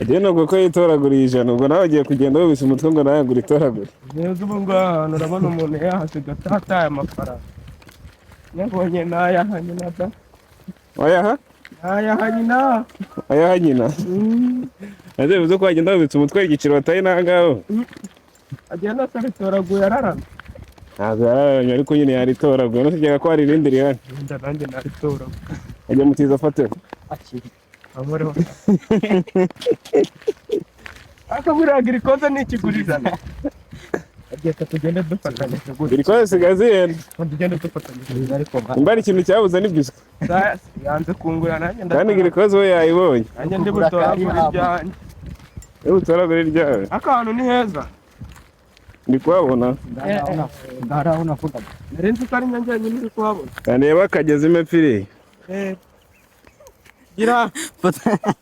Agiye nubwo ko yitoraguriye 100, ubwo nawe agiye kugenda wubise umutwe ngo nawe ngo uritoragure. Neza, ubu ngubu ahantu urabona umuntu yahasiga atataye amafaranga. Yabonye nayaha nyina da. Wayaha? Nayaha nyina. Wayaha nyina? Ese bivuze ko wagenda wubitse umutwe igiciro wataye n'aha ngaho? Agenda asabitoraguye araramye. Ntabwo yararamye, ariko nyine yaritoraguye. Ntusigera ko hari irindi rihari. Wenda nanjye naritoraguye. Ajya mutiza afateho. Akiri. Ahoreho. Ariko buriya girikoze ni ikigurizana. Reka tugende dufatanyije gutya. Girikoze zisigaye zihenda. Tugende dufatanyije. Ariko Nimba hari ikintu cyabuze ni biswi. Yanze kungura, nanjye Kandi girikoze we yayibonye. Nanjye ndi butoragure ibyanjye. Niba utoragura iryawe. Ariko ahantu ni heza. Ndi kuhabona. Ngari aho navugaga. Nari nzi ko ari njye njyenyine uri kuhabona. Reba akagezi imepfiri. Gira. Fata.